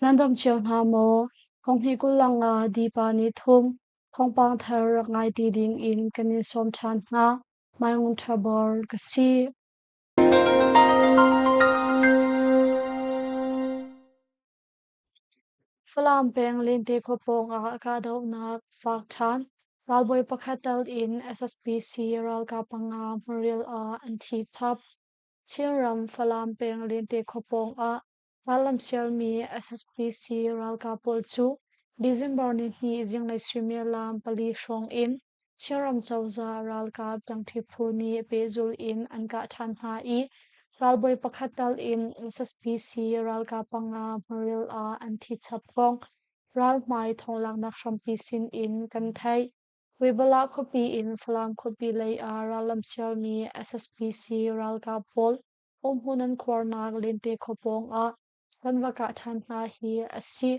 Nan dam cio hna maw? Thonghnih kul nga dipa ni thum thawngpang thar rak ngai ti ding in kan in sawm ṭhan hna. Mai Ngun Ṭha Bor ka si. Falam peng Lente khua pawng ah kahdohnak fak ṭhan. Ralbawi pakhat tal in SSPC ralkap panga hmaril ah an thi chap. Chinram Falam peng Lente khua pawng ah rallam sialmi SSPC ralkap pawl cu December nihnih zinglei suimilam 4 hrawng in Chinram cozah ralkap ṭangṭi phu nih pehzulh in an kah ṭhan hna i ralbawi pakhat tal in SSPC ralkap panga hmaril ah an thi chap kong ralhmai thawnglaknak hrampi sin in kan theih. Webalah khuapi in Falam khuapi lei ah rallam sialmi SSPC ralkap pawl umhmun an khuarnak Lente khua pawng ah kan va kah ṭhan hna hi a si.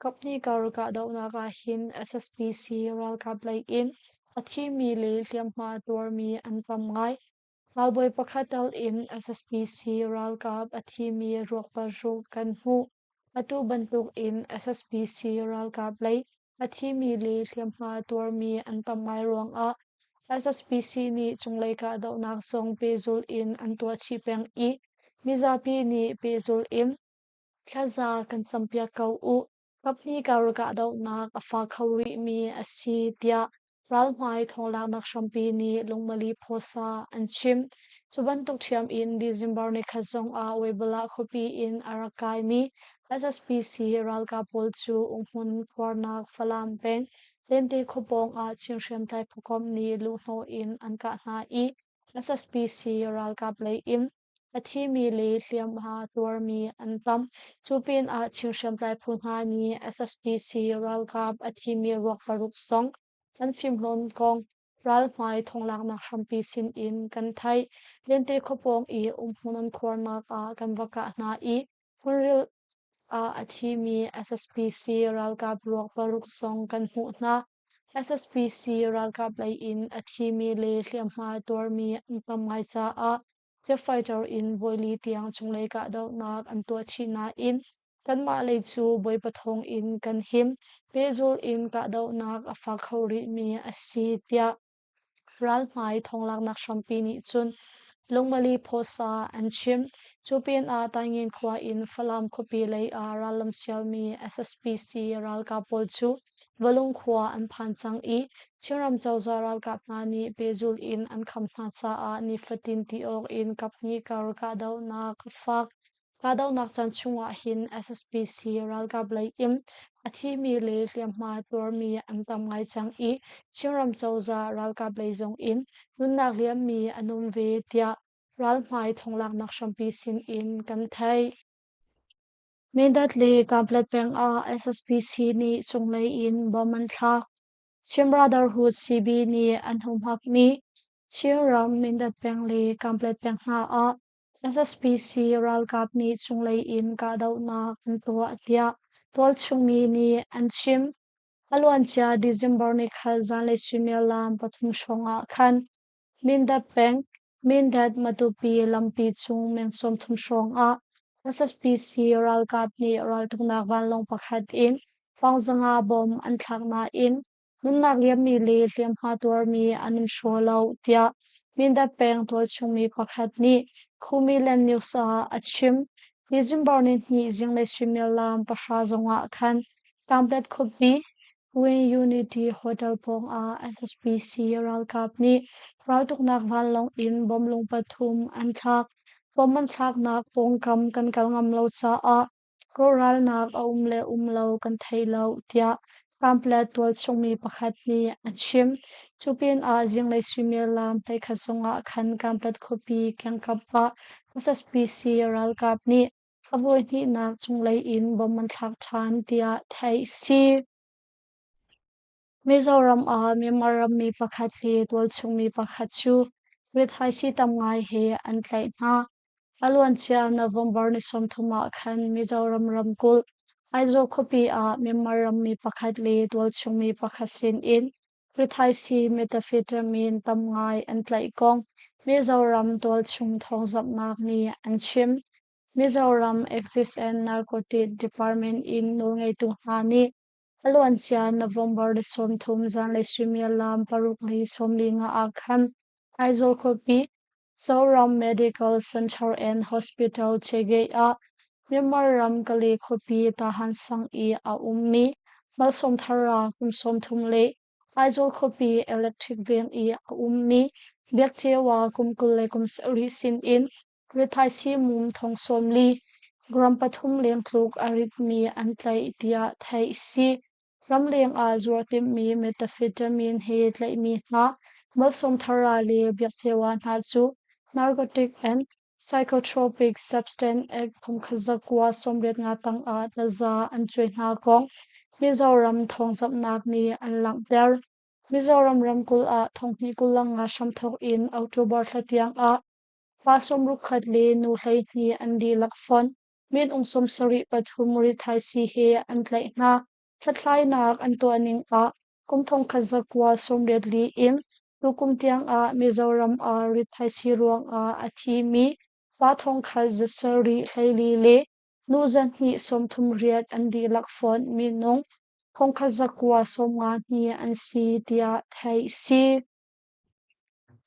Kaphnih kar kahdohnak ahhin SSPC ralkap lei in a thimi le hliamhma tuarmi an tam ngai. Ralbawi pakhat tal in SSPC ralkap a thimi ruak paruk kan hmuh. Atu bantuk in SSPC ralkap lei a thimi le hliamhma tuarmi an tam ngai ruangah SSPC nih cunglei kahdohnak zong pehzulh in an tuah chih peng i mizapi nih pehzulh in Thlaza kan campiak ko u. Kaphnih kar kahdohnak a fak kho rihmi a si tiah ralhmai thawnglaknak hrampi nih lungmali phawsa an chim. Cu bantuk ṭhiam in December nikhat zongah Weibala khuapi in a rak kaimi SSPC ralkap pawl cu umhmun khuarnak Falam peng Lente khuapawng ah Chin hriamtlai phukomh nih luhhnawh in an kah hna i SSPC ralkap lei in A thimi le hliamhma tuarmi an tam. Cu pinah Chin hriamtlai phu hna nih SSPC ralkap a thimi ruak paruk zong an fimhlawn kong ralhmai thonglaknak hrampi sinin kan theih. Lente khuapawng i umhmun an khuarnak ah kan va kah hna i hmunril ah a thimi SSPC ralkap ruak paruk zong kan hmuh hna. SSPC ralkap lei in a thimi le hliamhma tuarmi an tam ngai caah jet fighter in voili tiang cunglei kahdohnak an tuah chih nain kanmah lei cu Bawipa thawng in kan him. Pehzul in kahdohnak a fak kho rihmi a si tiah Ralhmai thawnglaknak hrampi nih cun lungmali phawsa an chim. Cu pinah Taingen khua in Falam khuapi lei ah rallam sialmi SSPC ralkap pawl cu Valung khua an phan cang i Chinram cozah ralkap hna nih pehzul in an kham hna caah nifatin ti awk in kaphnih kar kahdohnak a fak. Kahdohnak caan chungah hin SSPC ralkap lei in a thimi le hliamhma tuarmi an tam ngai cang i Chinram cozah ralkap lei zong in nunnak liammi an um ve tiah ralhmai thonglaknak hrampi sin in kan theih. Mindat le Kanpetlet peng ah SSPC nih cunglei in bom an thlak. Chin Brotherhood CB nih an humhakmi Chinram Mindat peng le Kanpetlet peng hna ah SSPC ralkap nih cunglei in kahdohnak an tuah tiah tualchung mi nih an chim. A luancia December nikhat zanlei suimilam 3 hrawng ah khan Mindat peng, Mindat-Matupi lampi chung meng 30 hrawng ah SSPC ralkap nih raltuknak vanlawng pakhat in fang 500 bom an thlak nain Nunnak liammi le hliamhma tuarmi an um hraw lo, tiah Mindat peng tualchung mi pakhat nih Khumiland News ah a chim. December nihnih zinglei suimilam 10 zongah khan Kanpetlet khuapi Win Unity Hotel pawngah SSPC ralkap nih raltuknak vanlawng in bomlung pathum an thlak. Bom an thlaknak pawngkam kan kal ngam lo caah Rawhralnak a um le um lo kan thei lo, tiah Kanpetlet tualchung mi pakhat nih a chim. Cu pinah zinglei suimilam 11 zongah khan Kanpetlet khuapi kiangkap ah SSPC ralkap nih a voihnihnak cunglei in bom an thlak ṭhan, tiah theih a si. Mizoram ah Myanmar rammi pakhat le tualchung mi pakhat cu rithaisii tam ngai he an tlaih hna. A luancia November ni 30 ah khan Mizoram ramkulh, Aizawl khuapi ah Myanmar rammi pakhat le tualchung mi pakhat sinin rithaisii methamphetamine tam ngai an tlaih kong Mizoram tualchung thawngzamhnak nih an chim. Mizoram Excise and Narcotic Department in nawlngeitu hna nih a luancia November ni 30 zanlei suimilam 6:45 ah khan Aizawl khuapi Zoram Medical Center and Hospital Chegei ah Myanmar ram Kale khuapi Tahan sang i a ummi Malsawmthara kum 30 le Aizawl khuapi Electric Veng i a ummi Biakcewa kum 27 sin in rithaisii mum thong 40, gram pathum leng tluk a ritmi an tlaih tiah theih a si. Ramleng ah zuar timhmi methamphetamine he tlaihmi hna Malsawmthara le Biakcewa hna cu Narcotic and Psychotropic Substance Act 1985 tangah taza an cuai hna kong Mizoram thawngzamhnak nih an langhter. Mizoram ramkulh ah 2025 hramthawk in October thla tiang ah pa 61 le nu 12 an dihlak fonh. Minung 73 rithaisii he an tlaih hna. Hlathlainak an tuah ning ah kum 1984 in tukum tiang ah Mizoram ah rithaisii ruang ah a thimi pa 1,724 le nu 238 an dihlak fonh minung 1,952 an si tiah theih a si.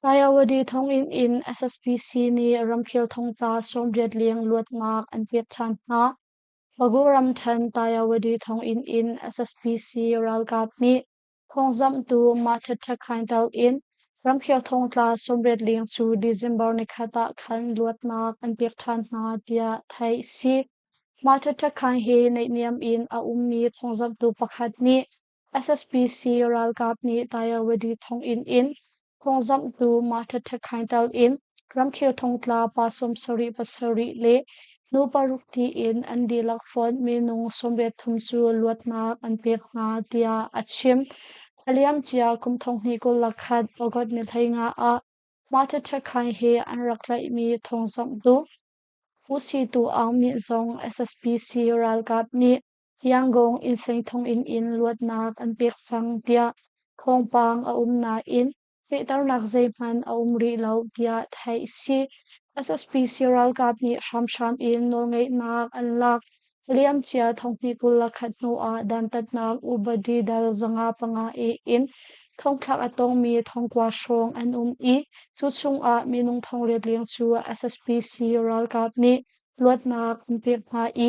Ayawadi thonginn in SSPC nih ramkhel thongtla 80 leng luatnak an pek ṭhan hna. Bago ramṭhen Tayawadi thonginn in SSPC ralkap nih thawngzamhtu Mah Hthet Hthet Khaing tel in ramkhel thongtla 80 leng cu December nikhat ah khan luatnak an pek ṭhan hna tiah theih a si. Mah Hthet Hthet Khaing he naihniam in a ummi thawngzamhtu pakhat nih SSPC ralkap nih Tayawadi thonginn in thawngzamhtu Mah Hthet Hthet Khaing tel in ramkhel thongtla pa 77 le nu paruk tiin an dihlak fonh minung 83 cu luatnak an pek hna tiah a chim. A liamcia kum 2021 August ni 15 ah Mah Hthet Hthet Khaing he an rak tlaihmi thawngzamhtu U Situ Aung Myint zong SSPC ralkap nih Yangon Insein thonginn in luatnak an pek cang tiah thawngpang a um nain fehternak zeihmanh a um rih lo tiah theih a si. SSPC ralkap nih hramhram in nawlngeihnak an lak. A liamcia thonghnih 21 hnu ah dantatnak upadi dal 505 e in thongthlak a tongmi thongkua hrawng an um i cu chungah minung thongriat leng cu SSPC ralkap nih luatnak an pek hna i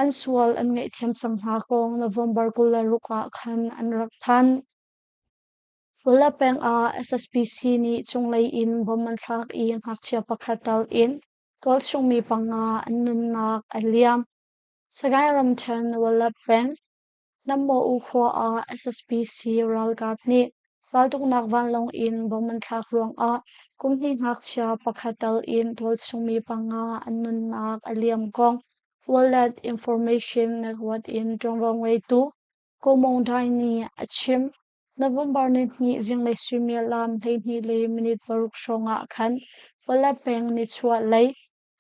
an sual an ngaihthiam cang hna kong November 26 ah khan an rak thanh. Wala peng ah SSPC nih cunglei in bom an thlak i ngakchia pakhat tal in tualchungmi panga an nunnak a liam. Sagaing ramṭhen Wala peng Nammaw U khua ah SSPC ralkap nih raltuknak vanlawng in bom an thlak ruangah kum hnih ngakchia pakhat tal in tualchungmi panga an nunnak a liam kong World Information Network in ṭuanvo ngeitu Ko Mong Dai nih a chim. November nihnih zinglei suimilam 12 le minute 6 hrawng ah khan Pala peng nichuah lei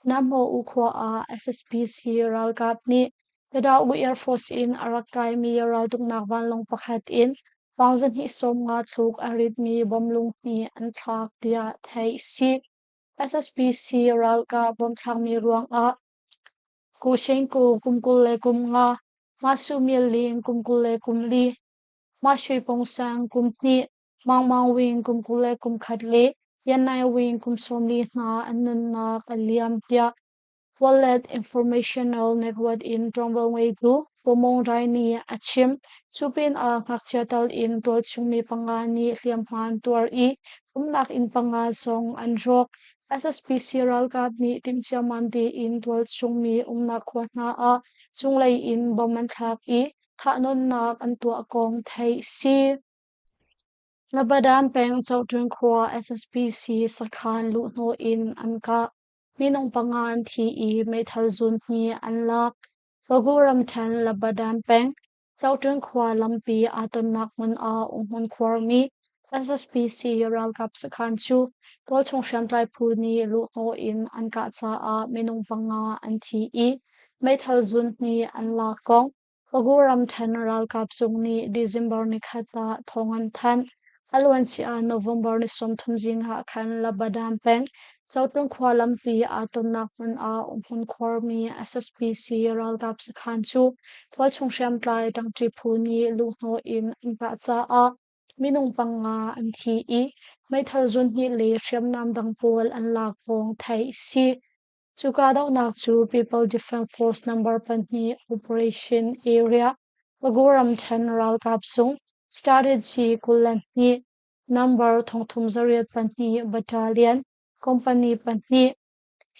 Namhaw U khua ah SSPC ralkap nih Tada-U Air Force in a rak kaimi raltuknak vanlawng pakhat in pawng 250 tluk a ritmi bom lung-hni an thlak tiah theih a si. SSPC ralkap bom thlakmi ruangah Ko Shein Ko kum 25, Ma Su Myint Ling kum 24, Ma Shwe Pong Sang kum 2, Maung Maung Win kum 21 le Yan Nai Win kum 40 hna an nunnak a liam tiah Wallet Informational Network in ṭuanvo ngeitu Ko Mong Rai nih a chim. Cu pinah ngakchia tal in tualchungmi panga nih hliamhma an tuar i umnak inn panga zong an rawk. SSPC ralkap nih timhciammam tein tualchungmi umnak khua hna ah cunglei in bom an thlak i thahnawnnak an tuah kong theih a si. Labadan peng Cohṭun khua SSPC sakhan luhhnawh in an kah. Minung panga an thi i meithal zun hnih an lak. Bago ramṭhen Labadan peng Cohṭun khua lampi aa tonnak hmun ah umhmun khuarmi SSPC ralkap sakhan cu tualchung hriamtlai phu nih luhhnawh in an kah caah minung panga an thi i meithal zun hnih an lak kong Bago ramṭhen ralkap zung nih December nikhat ah thawng an thanh. A luancia November ni 30 zing ah khan Labadan peng Cawtum khua lampi aa tonnak hmun ah umhmun khuarmi SSPC ralkap sakhan cu tualchung hriamtlai ṭangṭi phu nih luhhnawh in an kah caah minung panga an thi i meithal zunhnih le hriamnam dang pawl an lak kong theih a si. Cu kahdohnak cu People Defence Force Number 2 Operation Area Pagu ramṭhen ralkap sung Strategy 22 Number 3802 Battalion Company 2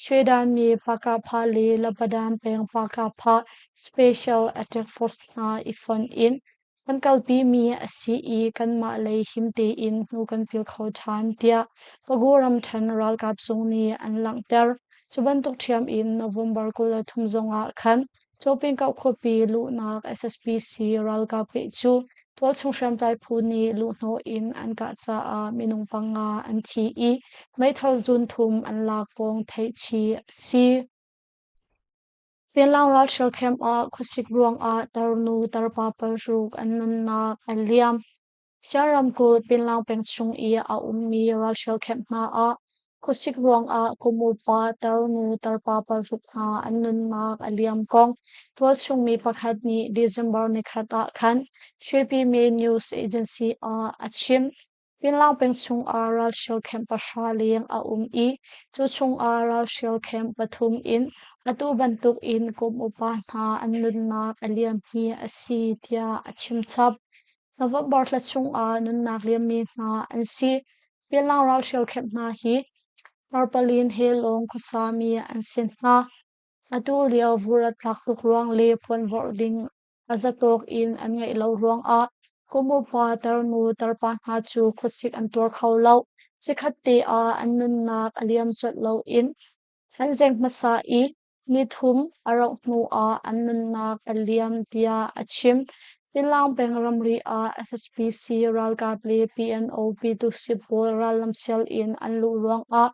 Shwedanmi Pakapha le Labadan peng Pakapha Special Attack Force hna i fonh in kan kalpimi a si i kanmah lei him tein hnu kan pil kho ṭhan tiah Pagu ramṭhen ralkap zung nih an langhter. Cu bantuk ṭhiam in November 23 zongah khan Cawpingkauh khuapi luhnak SSPC ralkap peh cu tualchung hriamtlai phu nih luhhnawh in an kah caah minung panga an thi i meithal zun thum an lak kong theih chih a si. Pinlang ralhrial camp ah khuasik ruangah tarnu tarpa paruk an nunnak a liam. Shan ramkulh Pinlang peng chung i a ummi ralhrial camp hna ah khuasik ruangah kum upa tarnu tarpa paruk hna an nunnak a liam kong tualchung mi pakhat nih December nikhat ah khan Shwepime News Agency ah a chim. Pinlang peng chungah ralhrial camp 10 leng a um i cu chungah ralhrial camp pathum in atu bantuk in kum upa hna an nunnak a liam hi a si tiah a chimchap. November thla chungah nunnak liammi hna an si. Pinlang ralhrial camp hna hi tarpaulin he lawng khuasami an si hna. Atu lio vur a tlak tuk ruang le puanvorh ding a zatawk in an ngeih lo ruangah kum upa tarnu tarpa hna cu khuasik an tuar kho lo. Chikkhat te ah an nunnak a liam colh loin an zeng hmasa i nithum a rauh hnuah an nunnak a liam tiah a chim. Pinlang peng ramri ah SSPC ralkap le PNO Pyituhsi pawl rallam sial in an luh ruangah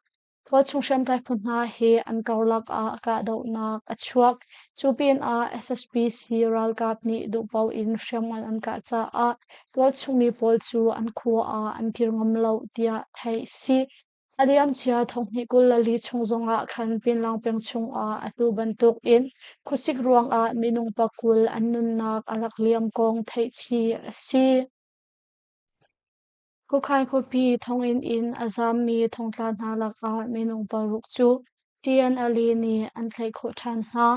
Tualchung hriamtlai phu hna he an karlak ah kahdohnak a chuak. Cu pinah SSPC ralkap nih duhpaoh in hriamngan an kah caah tualchung mi pawl cu an khua ah an kir ngam lo tiah theih a si. A liamcia 2024 chung zongah khan Pinlang peng chungah atu bantuk in khuasik ruangah minung 20 an nunnak a rak liam kong theihchih a si. Khuakhai khuapi thonginn in a zaammi thongtla hna lakah minung paruk cu TNLA nih an tlaih khawh ṭhan hna.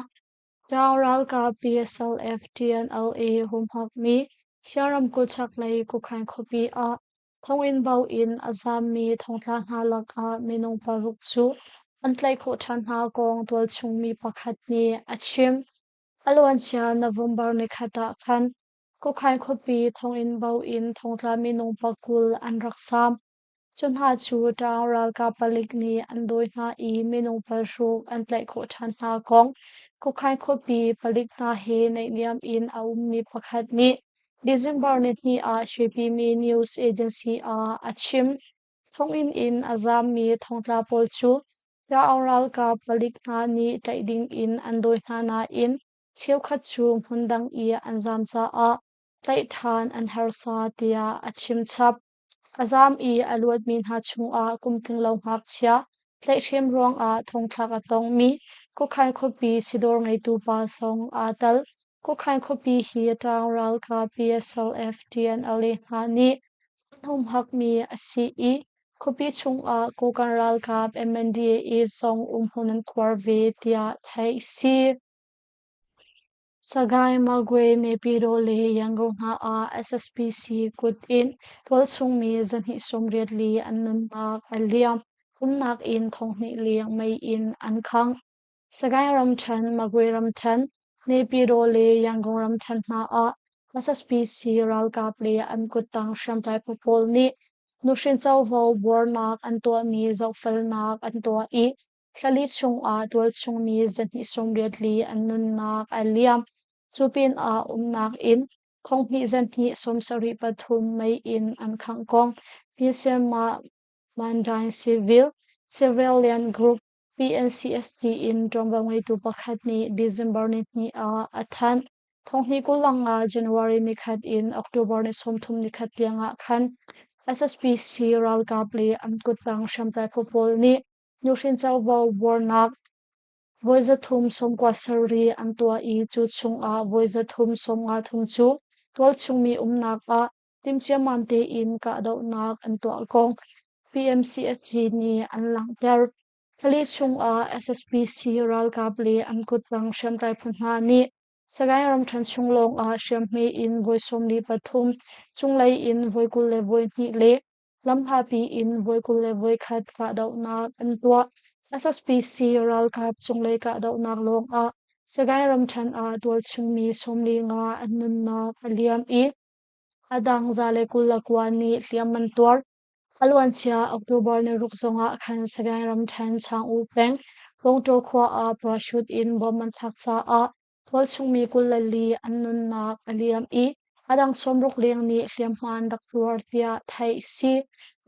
Tlang ralkap PSLF TNLA humhakmi Hia ramkulh chaklei Kukhain khuapi ah thonginn bo in a zaammi thongtla hna lakah minung paruk cu an tlaih khawh ṭhan hna kong tualchung mi pakhat nih a chim. A luancia November nikhat ah khan Kukhain khuapi thonginn bo in thongtla minung 20 an rak zaam. Cu hna cu ṭang ralkap palik nih an dawi hna i minung 6 an tlaih khawh ṭhan hna kong Kukhain khuapi palik hna he naihniam in a ummi pakhat nih December 2 ah Shwepimi News Agency ah a chim. Thonginn in a zaammi thongtla pawl cu Ṭaung ralkap palik hna nih tlaih ding in an dawi hna nain cheukhat cu hmundang i an zaam caah tlaih ṭhan an harsa tiah a chimchap. A zaam i a luatmi hna chungah kum tlinglo ngakchia tlaihhrem ruangah thongthlak a tongmi Kukhain khuapi sidawr ngeitu pa zong aa tel. Kukhain khuapi hi ṭaang ralkap PSLF TNLA hna nih an humhakmi a si i khuapi chungah Kokang ralkap MNDAA zong umhmun an khuar ve tiah theih a si. Sagaing, Magwe, Naypyidaw le Yangon hna ah SSPC kut in tualchung mi 284 an nunnak a liam. Umnak inn 2000 leng mei in an khangh. Sagaing ramṭhen, Magwe ramṭhen, Naypyidaw le Yangon ramṭhen hna ah SSPC ralkap le an kuttang hriamtlai phu pawl nih nuhrin covo buarnak an tuahmi zohfelnak an tuah i Thlali chungah tualchung mi 284 an nunnak a liam. Cu pinah umnak inn 2273 mei in an khangh kong Myanmar Mandai Civil Civilian Group PNCST in ṭuanvo ngeitu pakhat nih December 2 ah a thanh. 2025 January 1 in October 30 nikhat tiangah khan SSPC ralkap le an kuttang hriamtlai phu pawl nih. Nuhrin covo buarnak voi 397 an tuah i cu chungah voi 353 cu tualchungmi umnak ah timhciammam tein kahdohnak an tuah kong PMCSG nih an langhter. Thlali chungah SSPC ralkap le an kuttang hriamtlai phu hna nih Sagaing ramṭhen chung lawngah hriamhme in voi 43, cunglei in voi 22 le lamhlapi in voi 21 kahdohnak an tuah. SSPC ralkap cunglei kahdohnak lawngah Sagaing ramṭhen ah tualchungmi 45 an nunnak a liam i a dang 129 nih hliam an tuar. A luancia October ni ruk zongah khan Sagaing ramṭhen Chang-U peng Pawngtaw khua ah parachute in bomb an thlak caah tualchungmi 24 an nunnak a liam i a dang 60 leng nih hliamhma an rak tuar tiah theih a si.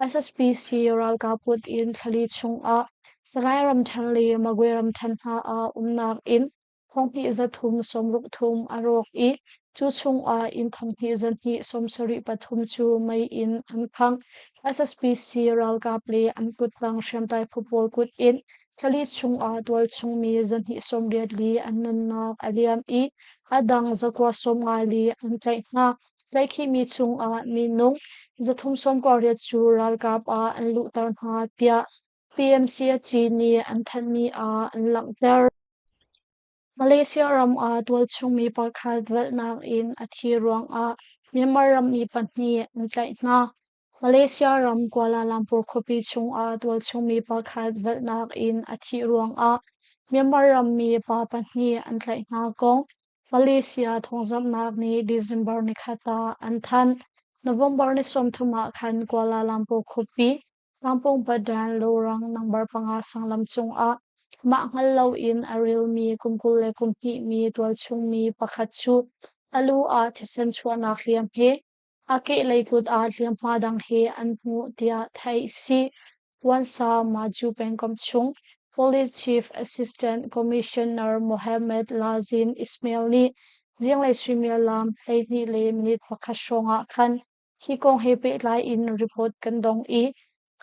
SSPC ralkap kut in thlali chungah Sagaing ramṭhen le Magwe ramṭhen hna ah umnak inn thonghnih zathum sawmruk thum a rawk i cu chungah inn thonghnih zahnih sawmsarih pathum cu mei in an khangh. SSPC ralkap le an kuttang hriamtlai phu pawl kut in thlali chungah tualchungmi zahnih sawmriat li an nunnak a liam i a dang zakua sawmnga li an tlaih hna. Tlaihkhihmi chungah minung zathum sawmkua riat cu ralkap ah an luhter hna tiah PMCG nih an thanhmi ah an langhter. Malaysia ram ah tualchungmi pakhat velhnak in a thi ruangah Myanmar rammi pahnih an tlaih hna. Malaysia ram Kuala Lumpur khuapi chungah tualchungmi pakhat velhnak in a thih ruangah Myanmar rammi pa pahnih an tlaih hna kong Malaysia thawngzamhnak nih December nikhat ah an thanh. November ni 30 ah khan Kuala Lumpur khuapi Kampung Badan Lorang number panga sanglam cungah mah hngal loin a rilmi kum 22 mi tualchungmi pakhat cu a lu ah thisen chuahnak hliam he a kehlei kut ah hliamhma dang he an hmuh tiah theih a si. Wansa Maju pengkomh chung Police Chief Assistant Commissioner Mohammed Lazin Ismail nih zinglei suimilam 12 le minute pakhat hrawngah khan Hi kong he pehtlai in report kan dong i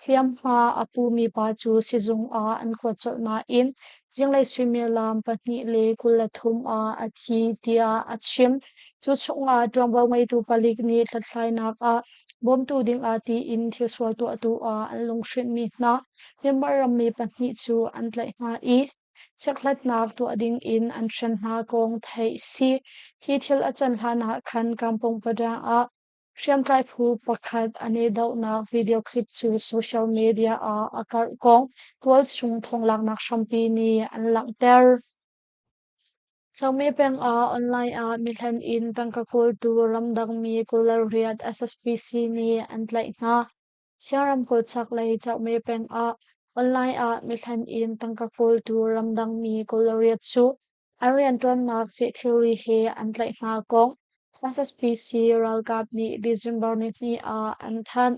hliamhma a pumi pa cu sizung ah an kuat colh nain zinglei suimilam 2:23 ah a thi tiah a chim. Cu chungah ṭuanvo ngeitu palik nih hlathlainak ah bawmtu dingah tiin thilsual tuahtu ah an lunghrinhmi hna Myanmar rammi pahnih cu an tlaih hna i Chekhlatnak tuah dingin an hren hna kong theih a si. Hi thil a can hlan ah khan Kampung Padang ah hriamtlai phu pakhat an i dohnak video clip cu social media ah a karh kong tualchung thawnglaknak hrampi nih an langhter. Changme peng ah online ah mihlen in tangka kawltu ramdangmi kawlriat SSPC nih an tlaih hna. Siang ramkulh chaklei Cauhme peng ah online ah mihlen in tangka kawltu ramdangmi kawlriat cu an rianṭuannak seh thilri he an tlaih hna kong SSPC ralkap nih December nihnih ah an thanh.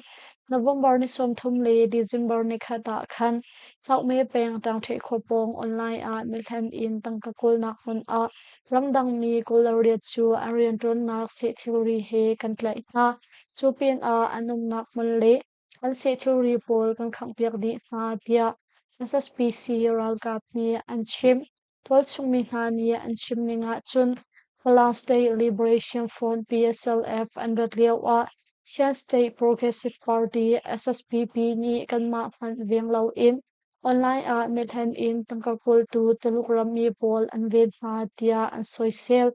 November ni 30 le December nikhat ah khan Cauhme peng Ṭangṭheh khua pawng online ah mihlen in tangka kawlnak hmun ah ramdangmi kawlriat cu an rianṭuannak seh thilri he kan tlaih hna. Cu pinah an umnak hmun le an seh thilri pawl kan khanghpiak dih hna tiah SSPC ralkap nih an chim. Tualchungmi hna nih an chim ning ahcun Falam State Liberation Front PSLF an rat lioah Shan State Progressive Party SSPP nih kanmah hmanh veng loin online ah mehlen in tangka kawltu Tuluk rammi pawl an ven hna tiah an soisel.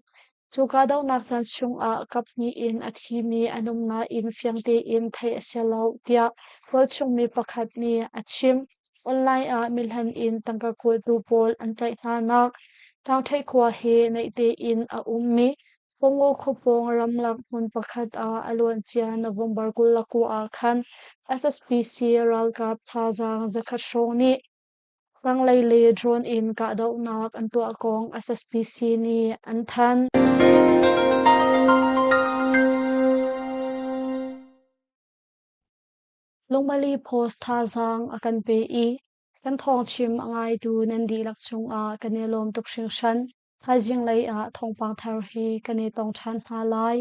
Cu kahdohnak caan chungah kaphnih in a thimi an um nain fiang tein theih a si lo tiah tualchungmi pakhat nih a chim. Online ah mihlen in tangka kawltu pawl an tlaih hnanak Tlangṭheih khua he naih tein a ummi Pongo khuapawng ramlak hmun pakhat ah a luancia November 29 ah khan SSPC ralkap thazaang zakhat hrawng nih Tanglei le drone in kahdohnak an tuah kong SSPC nih an thanh. Lungmali Post thazaang a kan pe i kan thawngchim a ngaitu nan dihlak cungah kan i lawm tuk hringhran. Thaizing lei ah thawngpang thar he kan i tong ṭhan hna lai.